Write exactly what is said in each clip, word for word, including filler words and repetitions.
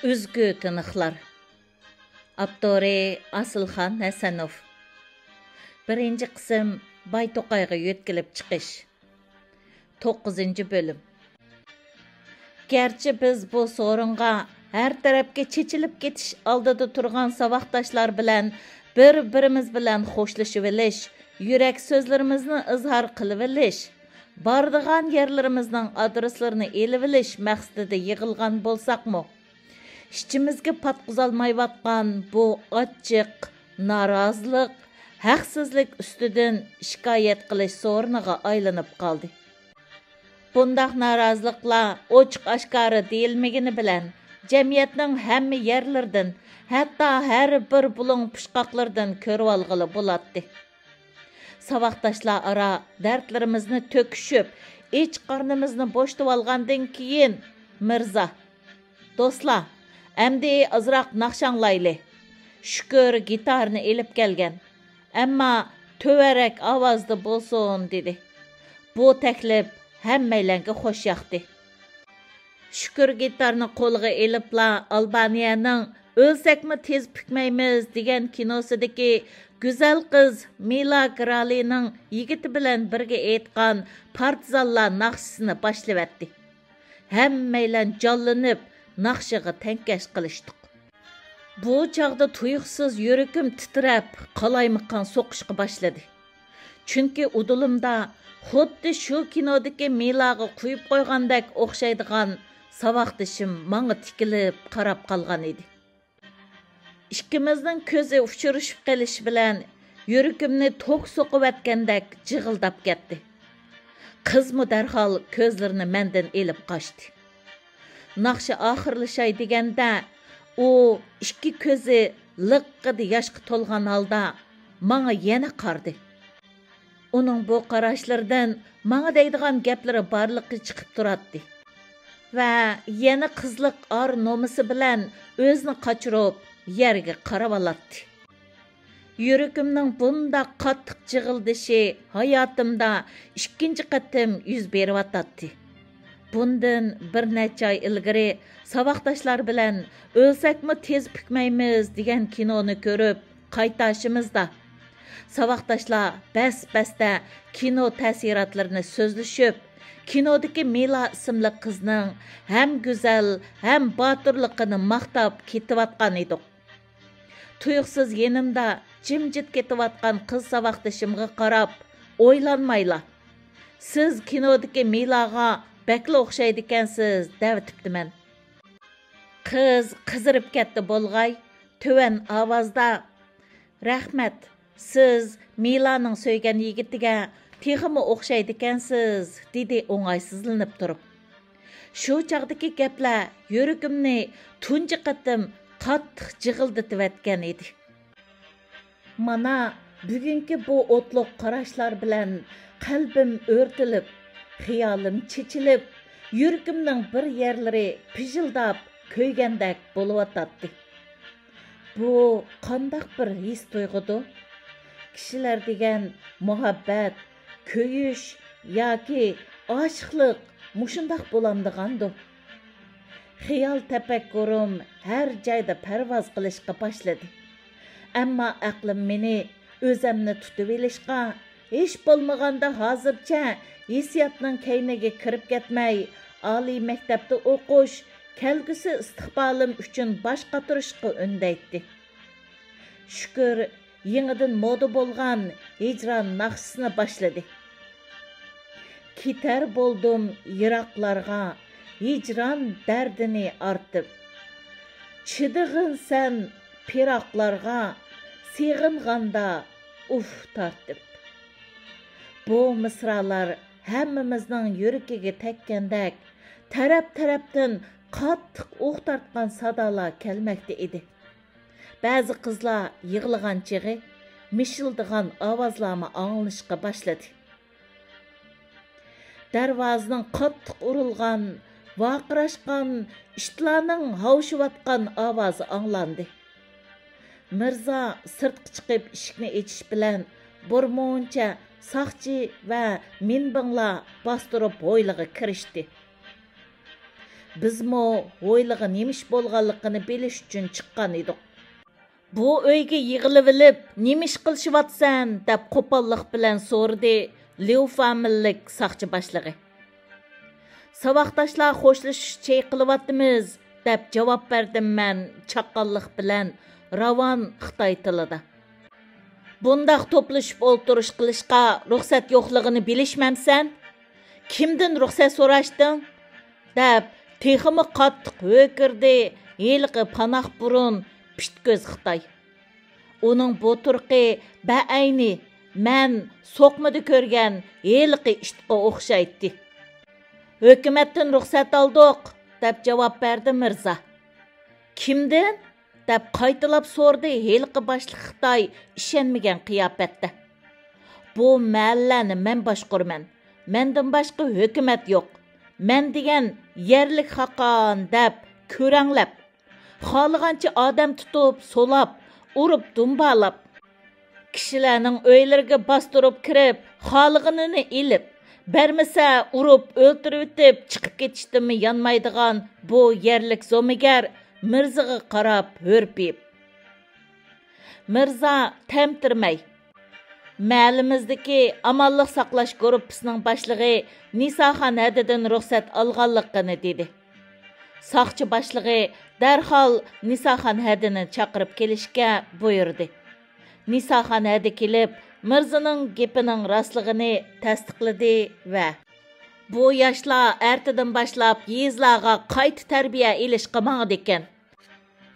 ئۈزگۈ تىنىقلار. ئاپتورى: ئاسىلخان ھەسەنوف. بىرىنچى قىسىم: باي توقايغا يۆتكىلىپ چىقىش. توققۇزىنچى بۆلۈم. گەرچە بىز بۇ سورۇنغا ھەر تەرەپكە چېچىلىپ كېتىش ئالدىدا تۇرغان ساۋاقداشلار بىلەن بىر-بىرىمىز بىلەن خوشلىشىۋېلىش، يۈرەك سۆزلىرىمىزنى ئىزھار قىلىۋېلىش، بارىدىغان يەرلىرىمىزنىڭ ئادرېسلىرىنى ئېلىۋېلىش مەقسىتىدە يىغىلغان بولساقمۇ، ئىچىمىزگە پاتقۇزالمايۋاتقان بۇ ئاچچىق نارازىلىق، ھەقسىزلىك ئۈستىدىن شىكايەت قىلىش سورۇنىغا ئايلىنىپ قالدى. بۇنداق نارازىلىقلار ئوچۇق-ئاشكارا دېيىلمىگىنى بىلەن، جەمئىيەتنىڭ ھەممە يەرلىرىدىن، ھەتتا ھەر بىر بۇلۇڭ-پۇچقاقلىرىدىن كۆرۈۋالغىلى بولاتتى. ساۋاقداشلار ئارا دەردلىرىمىزنى تۆكۈشۈپ، ئىچ قارنىمىزنى بوشىتىۋالغاندىن كېيىن، مىرزا: «دوستلار، ئەمدى ئازراق ناخشا ئاڭلايلى. شۈكۈر گىتارنى ئېلىپ كەلگەن، ئەمما تۆۋەنرەك ئاۋازدا بولسۇن» دېدى. بۇ تەكلىپ ھەممەيلەنگە خوش ياقتى. شۈكۈر گىتارنى قولىغا ئېلىپلا، ئالبانىيەنىڭ «ئۆلسەكمۇ تېز پۈكمەيمىز» دېگەن كىنوسىدىكى گۈزەل قىز مىلا گرالىنىڭ يىگىتى بىلەن بىرگە ئېيتقان پارتىزانلار ناخشىسىنى باشلىۋەتتى. ھەممەيلەن جانلىنىپ، ناخشىغا تەڭكەش قىلىشتۇق. بۇ چاغدا تۇيۇقسىز يۈرىكىم تىترەپ، قالايمىقان سوقۇشقا باشلىدى. چۈنكى ئۇدۇلۇمدا خۇددى شۇ كىنودىكى مىلاغا قويۇپ قويغاندەك ئوخشايدىغان ساۋاقدىشىم ماڭا تىكىلىپ قاراپ قالغان ئىدى. ئىككىمىزنىڭ كۆزى ئۇچرىشىپ قېلىشى بىلەن يۈرىكىمنى توك سوقۇۋەتكەندەك جىغىلداپ كەتتى. قىزمۇ دەرھال كۆزلىرىنى مەندىن ئېلىپ قاچتى. ناخشا ئاخىرلىشاي دېگەندە، ئۇ ئىككى كۆزى لىققىدە ياشقا تولغان ھالدا ماڭا يەنە قارىدى. ئۇنىڭ بۇ قاراشلىرىدىن ماڭا دەيدىغان گەپلىرى بارلىققا چىقىپ تۇراتتى. ۋە يەنە قىزلىق ئار-نومۇسى بىلەن ئۆزىنى قاچۇرۇپ، يەرگە قاراۋالاتتى. يۈرىكىمنىڭ بۇنداق قاتتىق جىغىلدىشى ھاياتىمدا ئىككىنچى قېتىم يۈز بېرىۋاتاتتى. بۇندىن بىر نەچچە ئاي ئىلگىرى ساۋاقداشلار بىلەن «ئۆلسەكمۇ تېز پۈكمەيمىز» دېگەن كىنونى كۆرۈپ قايتاشىمىزدا، ساۋاقداشلار بەس-بەستە كىنو تەسىراتلىرىنى سۆزلىشىپ، كىنودىكى مىلا ئىسىملىك قىزنىڭ ھەم گۈزەل، ھەم باتۇرلۇقىنى ماختاپ كېتىۋاتقان ئىدۇق. تۇيۇقسىز يېنىمدا جىمجىت كېتىۋاتقان قىز ساۋاقدىشىمغا قاراپ، ئويلانمايلا: «سىز كىنودىكى مىلاغا بەكلا ئوخشايدىكەنسىز» دەۋېتىپتىمەن. قىز قىزىرىپ كەتتى بولغاي، تۆۋەن ئاۋازدا: «رەھمەت، سىز مىلانىڭ سۆيگەن يىگىتىگە تېخىمۇ ئوخشايدىكەنسىز» دېدى ئوڭايسىزلىنىپ تۇرۇپ. شۇ چاغدىكى گەپلەر يۈرىكىمنى تۇنجى قېتىم قاتتىق جىغىلدىتىۋەتكەن ئىدى. مانا، بۈگۈنكى بۇ ئوتلۇق قاراشلار بىلەن قەلبىم ئۆرتىلىپ، خىيالىم چېچىلىپ، يۈرىكىمنىڭ بىر يەرلىرى پىژىلداپ كۆيگەندەك بولۇۋاتاتتى. بۇ قانداق بىر ھېس تۇيغۇدۇ؟ كىشىلەر دېگەن مۇھەببەت، كۆيۈش ياكى ئاشىقلىق مۇشۇنداق بولامدىغاندۇ؟ خىيال تەپەككۇرۇم ھەر جايدا پەرۋاز قىلىشقا باشلىدى. ئەمما ئەقلىم مېنى ئۆزەمنى تۇتۇۋېلىشقا، ھېچ بولمىغاندا ھازىرچە ھېسسىياتنىڭ كەينىگە كىرىپ كەتمەي، ئالىي مەكتەپتە ئوقۇش، كەلگۈسى ئىستىقبالىم ئۈچۈن باش قاتۇرۇشقا ئۈندەيتتى. شۈكۈر، يېڭىدىن مودا بولغان ھىجران ناخشىسىنى باشلىدى. كېتەر بولدۇم يىراقلارغا، ھىجران دەردىنى ئارتىپ. چىدىغىن سەن پىراقلارغا، سېغىنغاندا ئۇھ تارتىپ. بۇ مىسرالار ھەممىمىزنىڭ يۈرىكىگە تەگكەندەك، تەرەپ-تەرەپتىن قاتتىق ئۇھ تارتقان سادالار كەلمەكتە ئىدى. بەزى قىزلار يىغلىغان چېغى مىشىلدىغان ئاۋازلارمۇ ئاڭلىنىشقا باشلىدى. دەرۋازىنىڭ قاتتىق ئۇرۇلغان، ۋارقىراشقان، ئىتلارنىڭ ھاۋشىۋاتقان ئاۋازى ئاڭلاندى. مىرزا سىرتقا چىقىپ ئىشىكنى ئېچىش بىلەن، بىرمۇنچە ساقچى ۋە مىنبىڭلار باستۇرۇپ ھويلىغا كىرىشتى. بىزمۇ ھويلىغا نېمە ئىش بولغانلىقىنى بىلىش ئۈچۈن چىققان ئىدۇق. بۇ ئۆيگە يىغىلىۋېلىپ، نېمە ئىش قىلىشىۋاتىسەن؟ دەپ قوپاللىق بىلەن سورىدى ليۇ فامىلىلىك ساقچى باشلىقى. ساۋاقداشلار خوشلىشىش چېيى قىلىۋاتىمىز، دەپ جاۋاب بەردىم مەن چاققانلىق بىلەن راۋان خىتاي تىلىدا. بۇنداق توپلىشىپ ئولتۇرۇش قىلىشقا رۇخسەت يوقلۇقىنى بىلىشمەمسەن؟ كىمدىن رۇخسەت سوراشتىڭ؟ دەپ تېخىمۇ قاتتىق ھۆركىرىدى ھېلىقى پاناق بۇرۇن پىت كۆز خىتاي. ئۇنىڭ بۇ تۇرقى بەئەينى مەن سوقمىدا كۆرگەن ھېلىقى ئىتقا ئوخشايتتى. ھۆكۈمەتتىن رۇخسەت ئالدۇق، دەپ جاۋاب بەردى مىرزا. كىمدىن؟ دەپ قايتىلاپ سورىدى ھېلىقى باشلىق خىتاي ئىشەنمىگەن قىياپەتتە. بۇ مەھەللىنى مەن باشقۇرىمەن. مەندىن باشقا ھۆكۈمەت يوق. مەن دېگەن يەرلىك خاقان دەپ كۆرەڭلەپ، خالىغانچە ئادەم تۇتۇپ، سولاپ، ئۇرۇپ، دۇمبالاپ، كىشىلەرنىڭ ئۆيلىرىگە باستۇرۇپ كىرىپ، خالىغىنىنى ئېلىپ، بەرمىسە ئۇرۇپ ئۆلتۈرۈۋېتىپ چىقىپ كېتىشتىنمۇ يانمايدىغان بۇ يەرلىك زومىگەر مىرزىغا قاراپ ھۆرپىيىپ، مىرزا تەمتىرىمەي، مەھەللىمىزدىكى ئامانلىق ساقلاش گۇرۇپپىسىنىڭ باشلىقى نىساخان ھەدىدىن رۇخسەت ئالغانلىقىنى دېدى. ساقچى باشلىقى دەرھال نىساخان ھەدىنى چاقىرىپ كېلىشكە بۇيرۇدى. نىساخان ھەدە كېلىپ، مىرزىنىڭ گېپىنىڭ راستلىقىنى تەستىقلىدى ۋە بۇ ياشلار ئەتىدىن باشلاپ يېزىلارغا قايتا تەربىيە ئېلىشقا ماڭىدىكەن.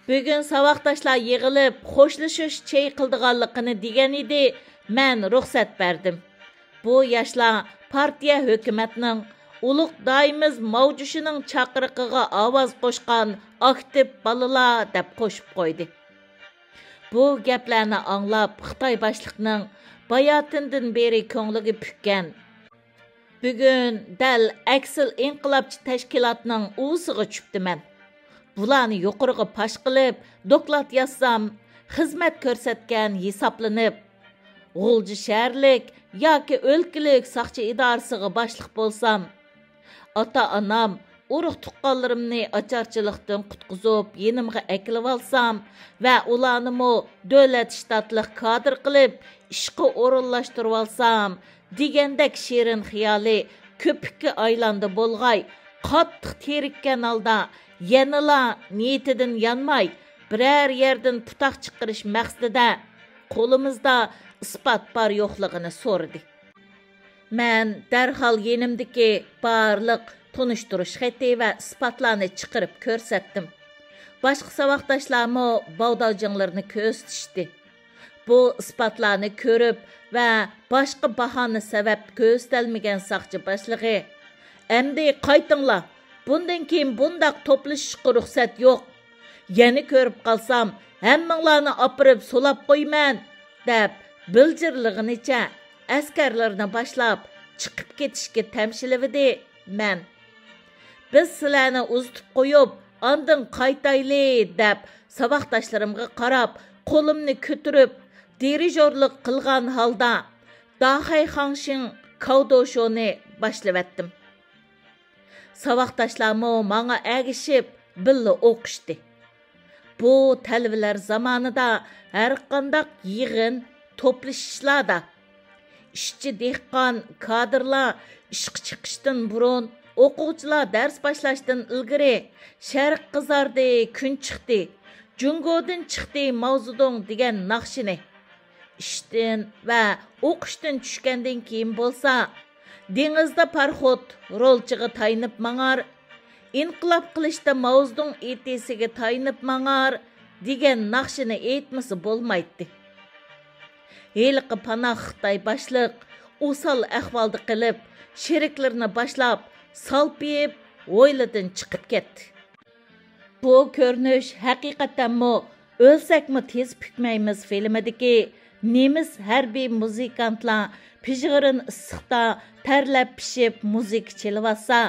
بۈگۈن ساۋاقداشلار يىغىلىپ خوشلىشىش چېيى قىلىدىغانلىقىنى دېگەن ئىدى، مەن رۇخسەت بەردىم. بۇ ياشلار پارتىيە ھۆكۈمەتنىڭ، ئۇلۇغ دايىمىز ماۋجۈشىنىڭ چاقىرىقىغا ئاۋاز قوشقان ئاكتىپ بالىلار، دەپ قوشۇپ قويدى. بۇ گەپلەرنى ئاڭلاپ، خىتاي باشلىقنىڭ باياتىندىن بېرى كۆڭلىگە پۈككەن، بۈگۈن دەل ئەكسىل ئىنقىلابچى تەشكىلاتنىڭ ئۇۋىسىغا چۈشۈپتىمەن. بۇلارنى يۇقىرىغا پاش قىلىپ، دوكلات يازسام، خىزمەت كۆرسەتكەن ھېسابلىنىپ، غۇلجا شەھەرلىك ياكى ئۆلكىلىك ساقچى ئىدارىسىغا باشلىق بولسام، ئاتا-ئانام، ئۇرۇق-تۇغقانلىرىمنى ئاچارچىلىقتىن قۇتقۇزۇپ، يېنىمغا ئەكېلىۋالسام ۋە ئۇلارنىمۇ دۆلەت شتاتلىق كادىر قىلىپ ئىشقا ئورۇنلاشتۇرۇۋالسام، دېگەندەك شېرىن خىيالى كۆپۈككە ئايلاندى بولغاي، قاتتىق تېرىككەن ھالدا يەنىلا نىيىتىدىن يانماي، بىرەر يەردىن پۇتاق چىقىرىش مەقسىتىدە قولىمىزدا ئىسپات بار يوقلۇقىنى سورىدى. مەن دەرھال يېنىمدىكى بارلىق تونۇشتۇرۇش خېتى ۋە ئىسپاتلارنى چىقىرىپ كۆرسەتتىم. باشقا ساۋاقداشلارمۇ باۋداۋجىڭلىرىنى كۆرسىتىشتى. بۇ ئىسپاتلارنى كۆرۈپ ۋە باشقا باھانە سەۋەب كۆرسىتەلمىگەن ساقچى باشلىقى، «ئەمدى قايتىڭلار، بۇندىن كېيىن بۇنداق توپلىشىشقا رۇخسەت يوق. يەنە كۆرۈپ قالسام، ھەممىڭلارنى ئاپىرىپ سولاپ قويىمەن» دەپ بىلجىرلىغىنىچە ئەسكەرلىرىنى باشلاپ چىقىپ كېتىشكە تەمشىلىۋىدى. مەن، «بىز سىلەرنى ئۇزىتىپ قويۇپ، ئاندىن قايتايلى» دەپ ساۋاقداشلىرىمغا قاراپ قولۇمنى كۆتۈرۈپ دىرىژورلۇق قىلغان ھالدا داخەي خاڭشىڭ كاۋدوشونى باشلىۋەتتىم. ساۋاقداشلارمۇ ماڭا ئەگىشىپ بىللە ئوقۇشتى. بۇ تەلۋىلەر زامانىدا ھەرقانداق يىغىن، توپلىشىشلاردا ئىشچى دېھقان كادىرلار ئىشقا چىقىشتىن بۇرۇن، ئوقۇغۇچىلار دەرس باشلاشتىن ئىلگىرى «شەرق قىزاردى، كۈن چىقتى، جۇڭگودىن چىقتى ماۋزېدۇڭ» دېگەن ناخشىنى، ئىشتىن ۋە ئوقۇشتىن چۈشكەندىن كېيىن بولسا، «دېڭىزدا پاراخوت رولچىغا تايىنىپ ماڭار، ئىنقىلاب قىلىشتا ماۋزېدۇڭ ئېتىسىگە تايىنىپ ماڭار» دېگەن ناخشىنى ئېيتمىسا بولمايتتى. ھېلىقى پاناق خىتاي باشلىق ئوسال ئەھۋالدا قېلىپ، شېرىكلىرىنى باشلاپ، سالپىيىپ، ھويلىدىن چىقىپ كەتتى. بۇ كۆرۈنۈش ھەقىقەتەنمۇ «ئۆلسەكمۇ تېز پۈكمەيمىز» فىلىمىدىكى نېمىس ھەربىي مۇزىكانتلار پىژغىرىن ئىسسىقتا تەرلەپ پىشىپ مۇزىكا چېلىۋاتسا،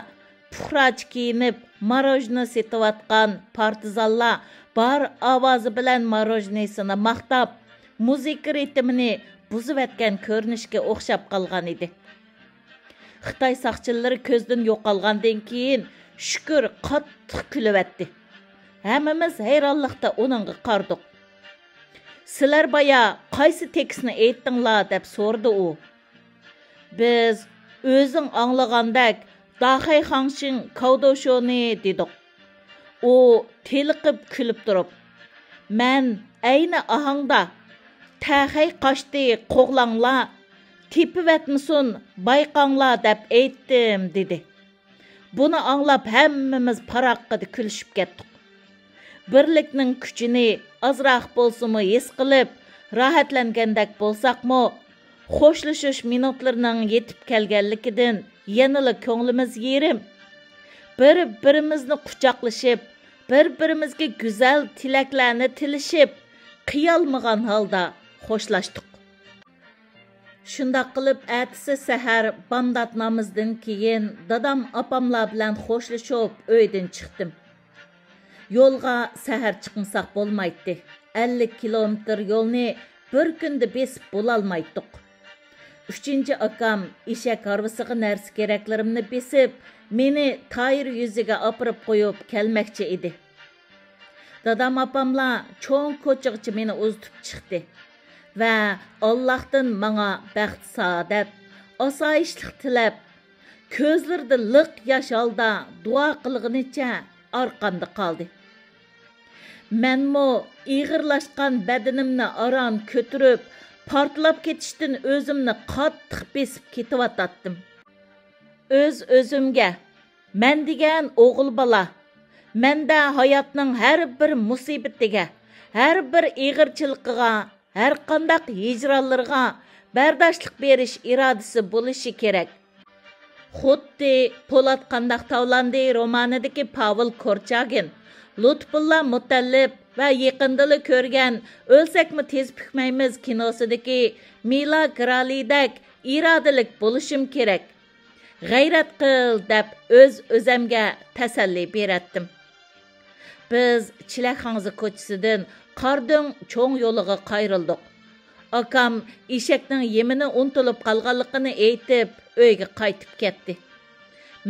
پۇقراچە كىيىنىپ ماروژنا سېتىۋاتقان پارتىزانلار بار ئاۋازى بىلەن ماروژنىسىنى ماختاپ، مۇزىكا رىتىمىنى بۇزۇۋەتكەن كۆرۈنۈشكە ئوخشاپ قالغان ئىدى. خىتاي ساقچىلىرى كۆزدىن يوقالغاندىن كېيىن، شۈكۈر قاتتىق كۈلۈۋەتتى. ھەممىمىز ھەيرانلىقتا ئۇنىڭغا قارىدۇق. «سىلەر بايا قايسى تېكىستنى ئېيتتىڭلار؟» دەپ سورىدى ئۇ. بىز «ئۆزۈڭ ئاڭلىغاندەك داخەي خاڭشىڭ كاۋدوشونى» دېدۇق. ئۇ تېلىقىپ كۈلۈپ تۇرۇپ، «مەن ئەينى ئاھاڭدا تەخەي قاشتى قوغلاڭلار، تېپىۋەتمىسۇن بايقاڭلار دەپ ئېيتتىم» دېدى. بۇنى ئاڭلاپ ھەممىمىز پاراققىدە كۈلۈشۈپ كەتتۇق. بىرلىكنىڭ كۈچىنى ئازراق بولسىمۇ ھېس قىلىپ، راھەتلەنگەندەك بولساقمۇ، خوشلىشىش مىنۇتلىرىنىڭ يېتىپ كەلگەنلىكىدىن يەنىلا كۆڭلىمىز يېرىم. بىر-بىرىمىزنى قۇچاقلىشىپ، بىر-بىرىمىزگە گۈزەل تىلەكلەرنى تىلىشىپ، قىيالمىغان ھالدا خوشلاشتۇق. شۇنداق قىلىپ، ئەتىسى سەھەر بامدات نامىزىدىن كېيىن دادام ئاپاملار بىلەن خوشلىشىپ ئۆيدىن چىقتىم. يولغا سەھەر چىقمىساق بولمايتتى. ئەللىك كىلومېتىر يولنى بىر كۈندە بېسىپ بولالمايتتۇق. ئۈچىنچى ئاكام ئېشەك ھارۋىسىغا نەرسە كېرەكلىرىمنى بېسىپ، مېنى تايىر يۈزىگە ئاپىرىپ قويۇپ كەلمەكچى ئىدى. دادام ئاپاملار چوڭ كوچىغىچە مېنى ئۇزىتىپ چىقتى ۋە ئاللاھتىن ماڭا بەخت-سائادەت، ئاسايىشلىق تىلەپ، كۆزلىرىدە لىق ياش ھالدا دۇئا قىلغىنىچە ئارقامدا قالدى. مەنمۇ ئېغىرلاشقان بەدىنىمنى ئاران كۆتۈرۈپ، پارتلاپ كېتىشتىن ئۆزۈمنى قاتتىق بېسىپ كېتىۋاتاتتىم. ئۆز-ئۆزۈمگە، مەن دېگەن ئوغۇل بالا، مەندە ھاياتنىڭ ھەر بىر مۇسىبىتىگە، ھەر بىر ئېغىرچىلىقىغا، ھەرقانداق ھىجرانلىرىغا بەرداشلىق بېرىش ئىرادىسى بولۇشى كېرەك. خۇددى پولات قانداق تاۋلاندى رومانىدىكى پاۋل كورچاگىن، لۇتپۇللا مۇتەللىپ ۋە يېقىندىلا كۆرگەن ئۆلسەكمۇ تېز پۈكمەيمىز كىنوسىدىكى مىلا گرالىدەك ئىرادىلىك بولۇشۇم كېرەك. غەيرەت قىل دەپ ئۆز-ئۆزەمگە تەسەللى بېرەتتىم. بىز چىلەك خاڭزى كوچىسىدىن قاردۆڭ چوڭ يولىغا قايرىلدۇق. ئاكام ئېشەكنىڭ يېمىنى ئۇنتۇلۇپ قالغانلىقىنى ئېيتىپ، ئۆيگە قايتىپ كەتتى.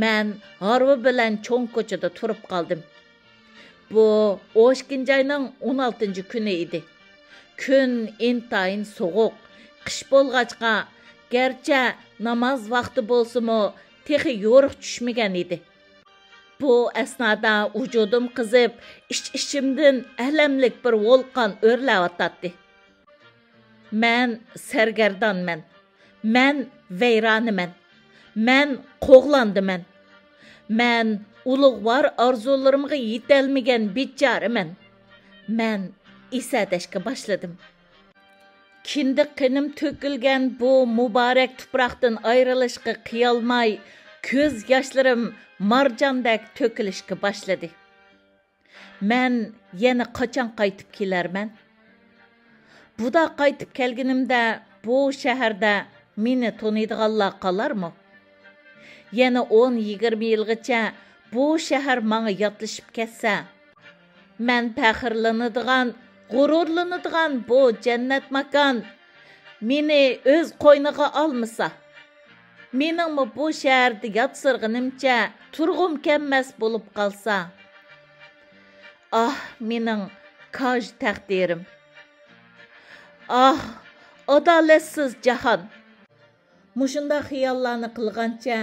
مەن ھارۋا بىلەن چوڭ كوچىدا تۇرۇپ قالدىم. بۇ ئون ئىككىنچى ئاينىڭ ئون ئالتىنچى كۈنى ئىدى. كۈن ئىنتايىن سوغۇق. قىش بولغاچقا، گەرچە ناماز ۋاقتى بولسىمۇ، تېخى يورۇق چۈشمىگەن ئىدى. بۇ ئەسنادا ۋۇجۇدۇم قىزىپ، ئىچ-ئىچىمدىن ئەلەملىك بىر ۋولقان ئۆرلەۋاتاتتى. مەن سەرگەردانمەن. مەن ۋەيرانىمەن. مەن قوغلاندىمەن. مەن ئۇلۇغۋار ئارزۇلىرىمغا يېتەلمىگەن بىچارىمەن. مەن ئېسەدەشكە باشلىدىم. كىندىك قېنىم تۆكۈلگەن بۇ مۇبارەك تۇپراقتىن ئايرىلىشقا قىيالماي، كۆز ياشلىرىم مارجاندەك تۆكۈلۈشكە باشلىدى. مەن يەنە قاچان قايتىپ كېلەرمەن؟ بۇدا قايتىپ كەلگىنىمدە بۇ شەھەردە مېنى تونۇيدىغانلار قالارمۇ؟ يەنە ئون يىگىرمە يىلغىچە بۇ شەھەر ماڭا ياتلىشىپ كەتسە، مەن پەخىرلىنىدىغان، غۇرۇرلىنىدىغان بۇ جەننەت ماكان مېنى ئۆز قوينىغا ئالمىسا، مېنىڭمۇ بۇ شەھەردە ياتسىرىغىنىمچە تۇرغۇم كەلمەس بولۇپ قالسا. ئاھ، مېنىڭ كاج تەقدىرىم! ئاھ، ئادالەتسىز جاھان! مۇشۇنداق خىياللارنى قىلغانچە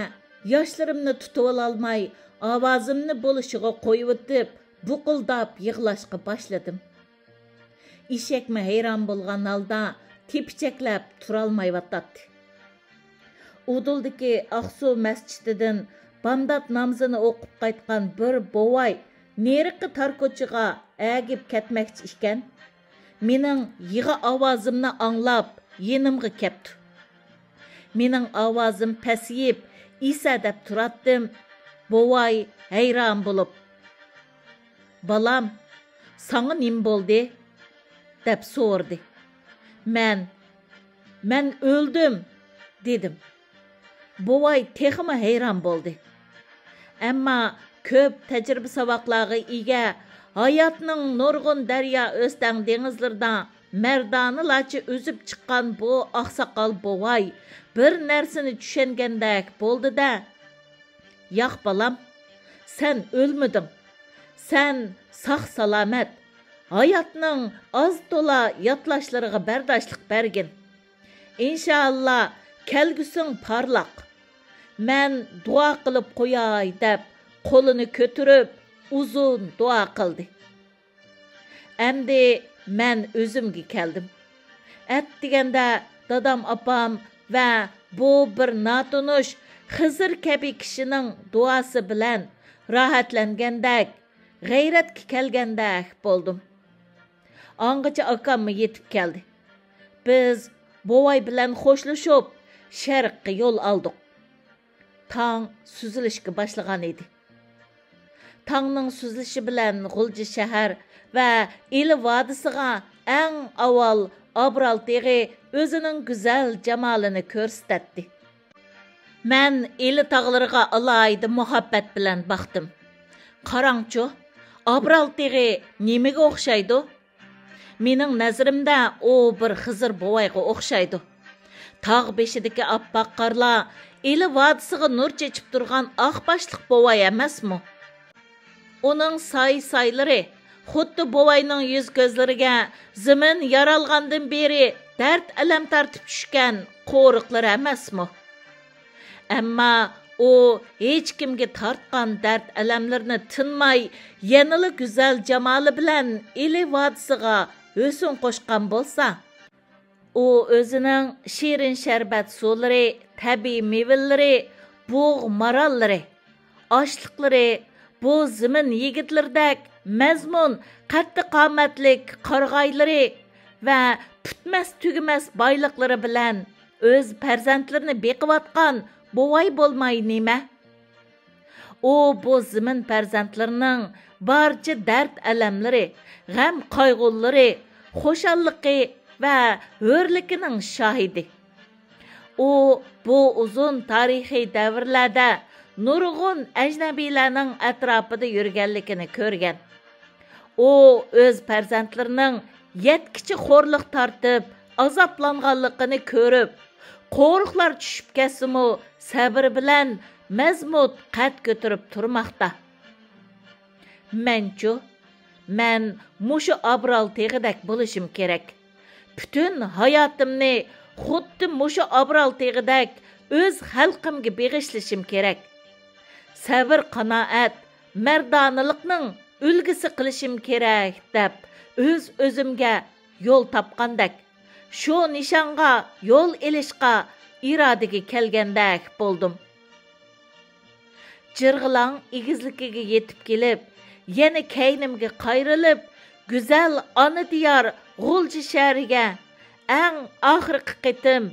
ياشلىرىمنى تۇتۇۋالالماي، ئاۋازىمنى بولۇشىغا قويۇۋېتىپ، بۇقۇلداپ يىغلاشقا باشلىدىم. ئېشەكمۇ ھەيران بولغان ھالدا تېپىچەكلەپ تۇرالمايۋاتاتتى. ئۇدۇلدىكى ئاقسۇ مەسچىتىدىن بامدات نامىزىنى ئوقۇپ قايتقان بىر بوۋاي نېرىقى تار كوچىغا ئەگىپ كەتمەكچى ئىكەن. مېنىڭ يىغا ئاۋازىمنى ئاڭلاپ، يېنىمغا كەپتۇ. مېنىڭ ئاۋازىم پەسىيىپ، ئېسەدەپ تۇراتتىم. بوۋاي ھەيران بولۇپ، «بالام، ساڭا نېمە بولدى؟» دەپ سورىدى. مەن، «مەن ئۆلدۈم» دېدىم. بوۋاي تېخىمۇ ھەيران بولدى. ئەمما كۆپ تەجرىبە-ساۋاقلارغا ئىگە، ھاياتنىڭ نۇرغۇن دەريا ئۆستەڭ دېڭىزلىرىدا مەردانىلارچە ئۈزۈپ چىققان بۇ ئاقساقال بوۋاي بىر نەرسىنى چۈشەنگەندەك بولدى-دە، «ياق، بالام، سەن ئۆلمىدىڭ. سەن ساق-سالامەت، ھاياتنىڭ ئاز-تولا ياتلاشلىرىغا بەرداشلىق بەرگىن. ئىنشائاللا، كەلگۈسىڭ پارلاق. مەن دۇئا قىلىپ قوياي، دەپ قولىنى كۆتۈرۈپ ئۇزۇن دۇئا قىلدى. ئەمدى مەن ئۆزۈمگە كەلدىم. ئەتىگەندە دادام-ئاپام ۋە بۇ بىر ناتونۇش خىزىر كەبى كىشىنىڭ دۇئاسى بىلەن راھەتلەنگەندەك، غەيرەتكە كەلگەندەك بولدۇم. ئاڭغىچە ئاكاممۇ يېتىپ كەلدى. بىز بوۋاي بىلەن خوشلىشىپ، شەرققە يول ئالدۇق. تاڭ سۈزۈلۈشكە باشلىغان ئىدى. تاڭنىڭ سۈزۈلۈشى بىلەن غۇلجا شەھەر ۋە ئىلى ۋادىسىغا ئەڭ ئاۋۋال ئابرال تېغى ئۆزىنىڭ گۈزەل جامالىنى كۆرسىتەتتى. مەن ئىلى تاغلىرىغا ئالاھىدە مۇھەببەت بىلەن باقتىم. قاراڭچۇ، ئابرال تېغى نېمىگە ئوخشايدۇ؟ مېنىڭ نەزىرىمدە ئۇ بىر خىزىر بوۋايغا ئوخشايدۇ. تاغ بېشىدىكى ئاپئاق قارلار ئىلى ۋادىسىغا نۇر چېچىپ تۇرغان ئاق باشلىق بوۋاي ئەمەسمۇ؟ ئۇنىڭ ساي-سايلىرى خۇددى بوۋاينىڭ يۈز-كۆزلىرىگە زېمىن يارالغاندىن بېرى دەرد-ئەلەم تارتىپ چۈشكەن قورۇقلىرى ئەمەسمۇ؟ ئەمما ئۇ ھېچكىمگە تارتقان دەرد-ئەلەملىرىنى تىنماي، يەنىلا گۈزەل جامالى بىلەن ئىلى ۋادىسىغا ھۆسن قوشقان بولسا، ئۇ ئۆزىنىڭ شېرىن شەربەت سۇلىرى، تەبىئىي مېۋىلىرى، بۇغ ماراللىرى، ئاشلىقلىرى، بۇ زېمىن يىگىتلىرىدەك مەزمۇن، قەددى-قامەتلىك قارىغايلىرى ۋە پۈتمەس-تۈگىمەس بايلىقلىرى بىلەن ئۆز پەرزەنتلىرىنى بېقىۋاتقان بوۋاي بولماي نېمە؟ ئۇ بۇ زېمىن پەرزەنتلىرىنىڭ بارچە دەرد-ئەلەملىرى، غەم-قايغۇلىرى، خۇشاللىقى ۋە ھۆرلۈكىنىڭ شاھىدى. ئۇ بۇ ئۇزۇن تارىخىي دەۋرلەردە نۇرغۇن ئەجنەبىيلەرنىڭ ئەتراپىدا يۈرگەنلىكىنى كۆرگەن. ئۇ ئۆز پەرزەنتلىرىنىڭ يەتكۈچە خورلۇق تارتىپ، ئازابلانغانلىقىنى كۆرۈپ، قورۇقلار چۈشۈپ كەتسىمۇ، سەۋر بىلەن مەزمۇت قەد كۆتۈرۈپ تۇرماقتا. مەنچۇ؟ مەن مۇشۇ ئابرال تېغىدەك بولۇشۇم كېرەك. پۈتۈن ھاياتىمنى خۇددى مۇشۇ ئابرال تېغىدەك ئۆز خەلقىمگە بېغىشلىشىم كېرەك. سەۋر-قانائەت، مەردانىلىقنىڭ ئۈلگىسى قىلىشىم كېرەك، دەپ ئۆز-ئۆزۈمگە يول تاپقاندەك، شۇ نىشانغا يول ئېلىشقا ئىرادىگە كەلگەندەك بولدۇم. جىرغىلاڭ ئېگىزلىكىگە يېتىپ كېلىپ، يەنە كەينىمگە قايرىلىپ، گۈزەل ئانا دىيار غۇلجا شەھىرىگە ئەڭ ئاخىرقى قېتىم،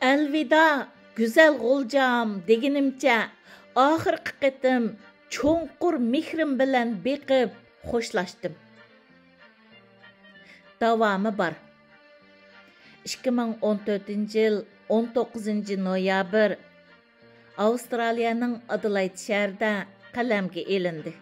«ئەلۋىدا، گۈزەل غۇلجام» دېگىنىمچە، ئاخىرقى قېتىم چوڭقۇر مېھرىم بىلەن بېقىپ خوشلاشتىم. داۋامى بار. ئىككى مىڭ ئون تۆتىنچى يىل ئون توققۇزىنچى نويابىر، ئاۋسترالىيەنىڭ ئادېلايد شەھىرىدە قەلەمگە ئېلىندى.